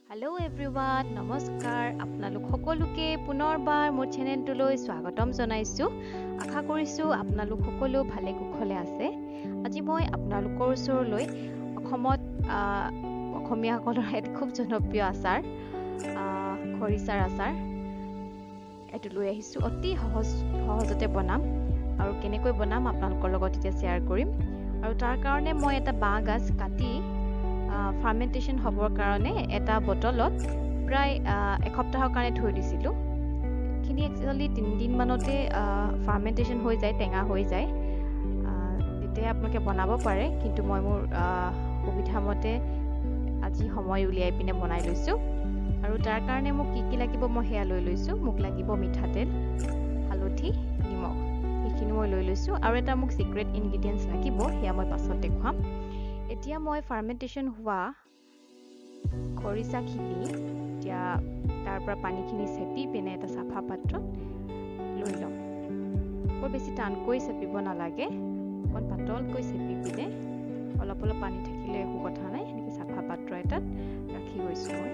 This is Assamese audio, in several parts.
হেল্ল' এভৰিৱান, নমস্কাৰ। আপোনালোক সকলোকে পুনৰবাৰ মোৰ চেনেলটোলৈ স্বাগতম জনাইছোঁ। আশা কৰিছোঁ আপোনালোক সকলো ভালে কুশলে আছে। আজি মই আপোনালোকৰ ওচৰলৈ অসমত অসমীয়াসকলৰ এক খুব জনপ্ৰিয় আচাৰ, খৰিচাৰ আচাৰ এইটো লৈ আহিছোঁ। অতি সহজতে বনাম আৰু কেনেকৈ বনাম আপোনালোকৰ লগত এতিয়া শ্বেয়াৰ কৰিম। আৰু তাৰ কাৰণে মই এটা বাঁহ গাজ কাটি ফাৰ্মেণ্টেশ্যন হ'বৰ কাৰণে এটা বটলত প্ৰায় এসপ্তাহৰ কাৰণে থৈ দিছিলোঁ। এইখিনি একচুৱেলি 3 দিনমানতে ফাৰ্মেণ্টেশ্যন হৈ যায়, টেঙা হৈ যায়, তেতিয়া আপোনালোকে বনাব পাৰে। কিন্তু মই মোৰ সুবিধামতে আজি সময় উলিয়াই পিনে বনাই লৈছোঁ। আৰু তাৰ কাৰণে মোক কি কি লাগিব মই সেয়া লৈ লৈছোঁ। মোক লাগিব মিঠাতেল, হালধি, নিমখ, সেইখিনি মই লৈ লৈছোঁ। আৰু এটা মোক ছিক্ৰেট ইনগ্ৰিডিয়েণ্টছ লাগিব, সেয়া মই পাছত দেখুৱাম। এতিয়া মই ফাৰ্মেণ্টেশ্যন হোৱা খৰিচাখিনি এতিয়া তাৰ পৰা পানীখিনি চেপি পিনে এটা চাফা পাত্ৰত লৈ ল'ম। বৰ বেছি টানকৈ চেপিব নালাগে, অকণ পাতলকৈ চেপি পিনে, অলপ অলপ পানী থাকিলে একো কথা নাই। সেনেকৈ চাফা পাত্ৰ এটাত ৰাখি গৈছোঁ মই।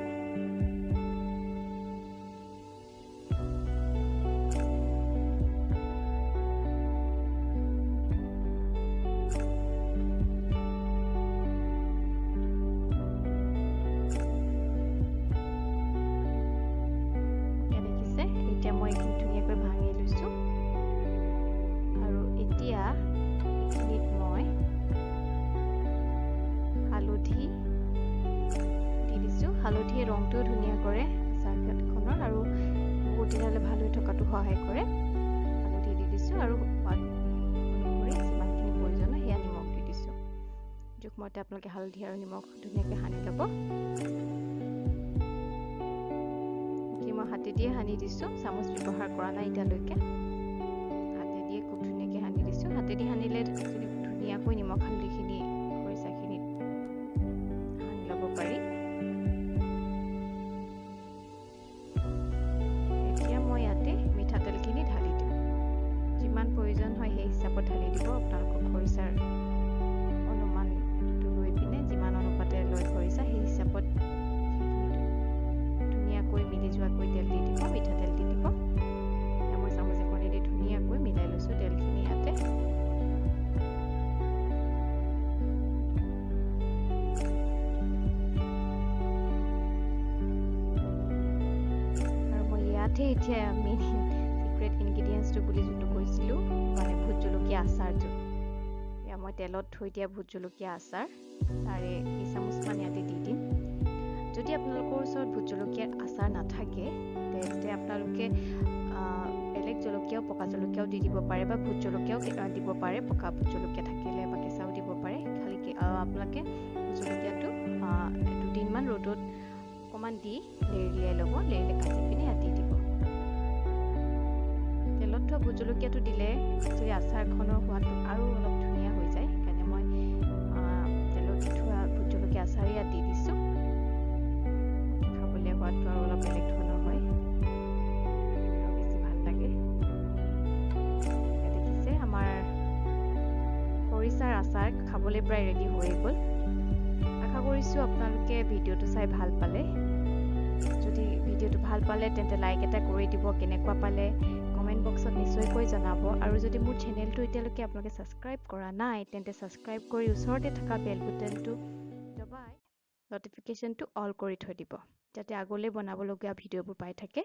এতিয়া মই এইখিনি ধুনীয়াকৈ ভাঙি লৈছোঁ আৰু এতিয়া এইখিনিত মই হালধি দি দিছোঁ। হালধিয়ে ৰংটোও ধুনীয়া কৰে আচাৰখনৰ আৰু বহুত দিনলৈ ভাল হৈ থকাটো সহায় কৰে। হালধি দি দিছোঁ আৰু সোৱাদ অনুসৰি যিমানখিনি প্ৰয়োজন হয় সেয়া নিমখ দি দিছোঁ। জোখমতে আপোনালোকে হালধি আৰু নিমখ ধুনীয়াকৈ সানি ল'ব। মই হাতেদিয়ে সানি দিছোঁ, চামুচ ব্যৱহাৰ কৰা নাই এতিয়ালৈকে। হাতেদিয়ে খুব ধুনীয়াকৈ সানি দিছোঁ। হাতেদি সানিলে ধুনীয়াকৈ নিমখ হালধিখিনি খৰিচাখিনিত সানি ল'ব পাৰি। এতিয়া মই ইয়াতে মিঠাতেলখিনি ঢালি দিম। যিমান প্ৰয়োজন হয় সেই হিচাপত ঢালি দিব। আপোনালোকৰ খৰিচাৰ অনুমানটো লৈ পিনে, যিমান অনুপাতে লৈ খৰিচা, সেই হিচাপত ধুনীয়াকৈ মিলি যোৱাকৈ তেল দি দিব, মিঠাতেল দি দিব। মই চামুচ এখনেদি ধুনীয়াকৈ মিলাই লৈছোঁ তেলখিনি ইয়াতে। আৰু মই ইয়াতে এতিয়া মেইন ছিক্ৰেট ইনগ্ৰিডিয়েণ্টছটো বুলি যোনটো কৈছিলোঁ, মানে ভোট জলকীয়া আচাৰটো, এয়া মই তেলত থৈ দিয়া ভোট জলকীয়া আচাৰ, তাৰে কেইচামুচমান ইয়াতে দি দিম। যদি আপোনালোকৰ ওচৰত ভোট জলকীয়াৰ আচাৰ নাথাকে, তেন্তে আপোনালোকে বেলেগ জলকীয়াও, পকা জলকীয়াও দি দিব পাৰে বা ভোট জলকীয়াও দিব পাৰে, পকা ভোট জলকীয়া থাকিলে, বা কেঁচাও দিব পাৰে। খালি আপোনালোকে ভোট জলকীয়াটো দুদিনমান ৰ'দত অকণমান দি লেৰেলিয়াই ল'ব, লেৰেলি কাটি পিনে ইয়াত দি দিব। তেলত থোৱা ভোট জলকীয়াটো দিলে একচুৱেলি আচাৰখনৰ সোৱাদটো আৰু অলপ ধুনীয়া হৈ যায়। সেইকাৰণে মই তেলত দি থোৱা ভোট জলকীয়া আচাৰ ইয়াত দি দিছোঁ। খাবলৈ সোৱাদটো আৰু অলপ বেলেগ ধৰণৰ হয় আৰু বেছি ভাল লাগে। দেখিছে, আমাৰ খৰিচাৰ আচাৰ খাবলৈ প্ৰায় ৰেডি হৈয়ে গ'ল। আশা কৰিছোঁ আপোনালোকে ভিডিঅ'টো চাই ভাল পালে। যদি ভিডিঅ'টো ভাল পালে, তেন্তে লাইক এটা কৰি দিব। কেনেকুৱা পালে কমেণ্ট বক্সত নিশ্চয়কৈ জনাব। আৰু যদি মোৰ চেনেলটো এতিয়ালৈকে আপোনালোকে ছাবস্ক্ৰাইব কৰা নাই, তেন্তে ছাবস্ক্ৰাইব কৰি ওচৰতে থকা বেল বুটনটো দবাই নটিফিকেশ্যনটো অল কৰি থৈ দিব, যাতে আগলৈ বনাবলগীয়া ভিডিঅ'বোৰ পাই থাকে।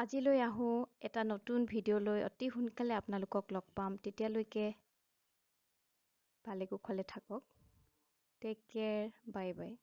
আজিলৈ আহোঁ। এটা নতুন ভিডিঅ' লৈ অতি সোনকালে আপোনালোকক লগ পাম। তেতিয়ালৈকে ভালে কুশলে থাকক। Take care, bye bye.